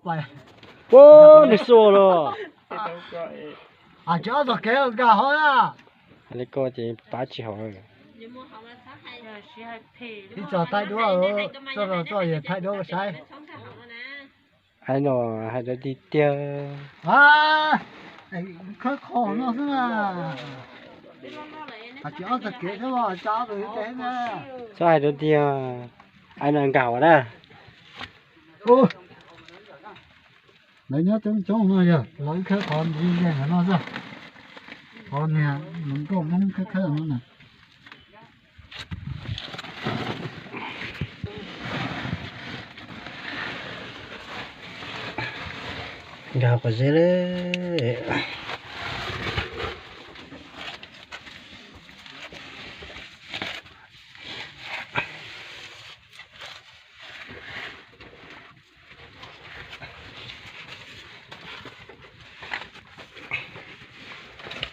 Ub, nws xuas los. Tsis ob txoj kev nkag hauv na. Hais li ko ces pab tsis haum. Ib txoj thaij duab, txoj no txoj yog thaij duab saib. Hais no hais rau tiag tiag. Khawb qhov no xwb na. Tsis ob txoj kev thiab, tsis ob txoj kev na. Txhob hais rau tiag. Hais no nkag hauv na. Lawv nyob coob coob no yog lawv khawb qhov ntxiv ntawm no xwb. Qhov niag hluas nkauj Hmoob khawb khawb no na. Nkag qhov zeb li.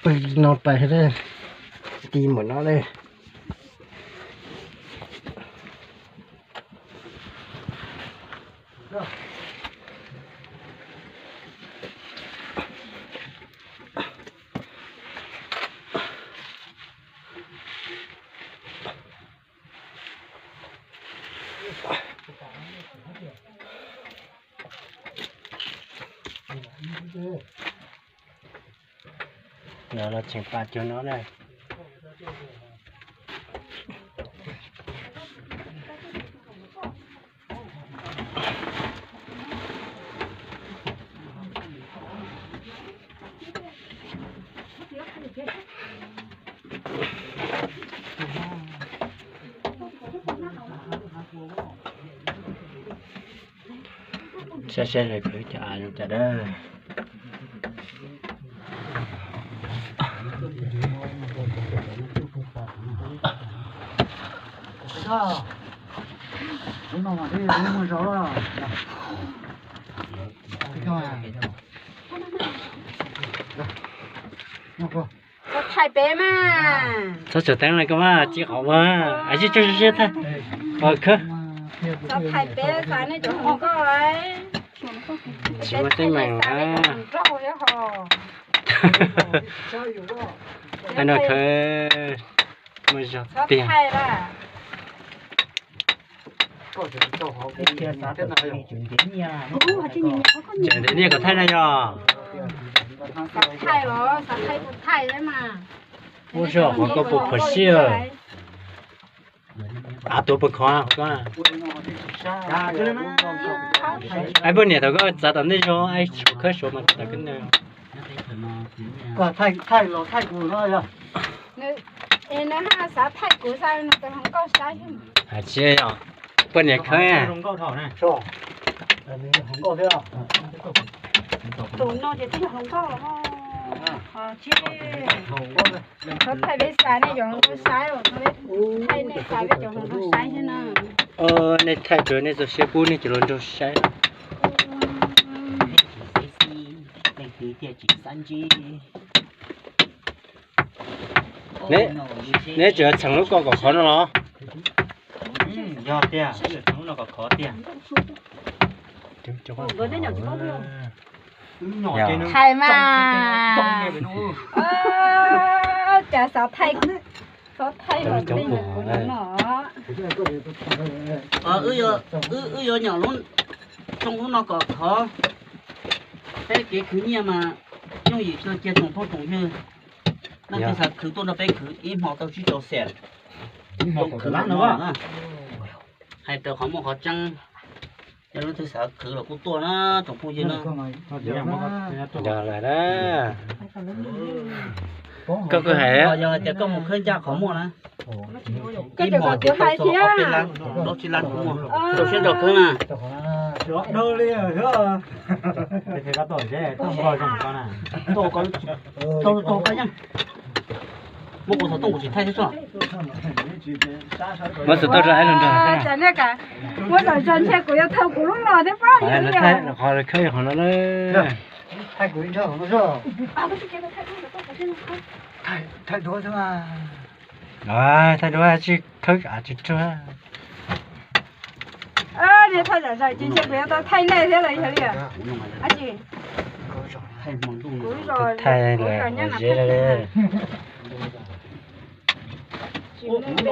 Pw no pais, ti npaum no li. Los los tseem pam cuag no na. Saib saib lawv khawb cov av zoo cas dab. Txhob thaij peb mas. Txhob tsaus teeb li koj mas, tsis qhov ua, a tsis tsaug siab tag. Khawb. Txhob thaij peb, xav nej cov hluas nkauj lawm. Tsis muaj teeb meem na. Thaij no khawb muaj zog tiag. Tseem ntev niaj kom thaij na yog. Xav thaij los xav thaij tus thaij mas. Ua zog qhov koj puas phom sij. Av tuav puas khov koj. Ai, poj niam thaum koj txav tom ntej zog, ai, suav khawb suav mas txav koj na. Thaij los thaij kuv no yog. Nws, nws xav thaij kuv xa nws tus hluas nkauj saib. Tsis yog, poj niam khawb. Tus no ces twb yog hluas nkauj los. Thaij peb xav nej cov hluas nkauj saib, thaij nej xav peb cov hluas nkauj saib xwb na. Nej thaij rau nej txoj siab pub nej cov hluas nraug saib. Neb tseem txheem lub ko kom khov no los? Yog tiag, tseem lub no kom khov tiag. Thaij mas. Cas xav thaij, xav thaij los nej nyuam qhuav no. Wb yuav nyom lub, tsoo lub no kom khov. Peb kev khwv nyiaj mas yooj yim kawg, cia tsoom phooj tsoom ywg leej twg xav khwv tuaj nrog peb khwv, ib hmo tau tsib rau xees. Khwv no, hais raws qhov muaj qhov tseeb, yog leej twg xav khwv los kuj tuaj na tsoom phooj ywg na. Yog lawm na. Koj kuj hais, yog hais tias koj mus khawb ncaj qhov muaj na, ib hmos ces tau txog ob peb lab, plaub tsib lab kuj muaj, rau siab nrog khawb na. Muab kuv xov tooj kuv tsis thaij thiab tso. Muab xov tooj rau ib los nrog. Muab xov tooj ntshe kuv yuav thau kuv lub los thiab pob. Qhov khawb qhov no na. Thaij duab tsis khawb av tsis ruag. Thaj zam zam ces ntshe kuv yuav tau thaij nej thiab los yog li. Ab tsi, kuv zos, kuv zos nyob no thaij. Tsis muaj npe,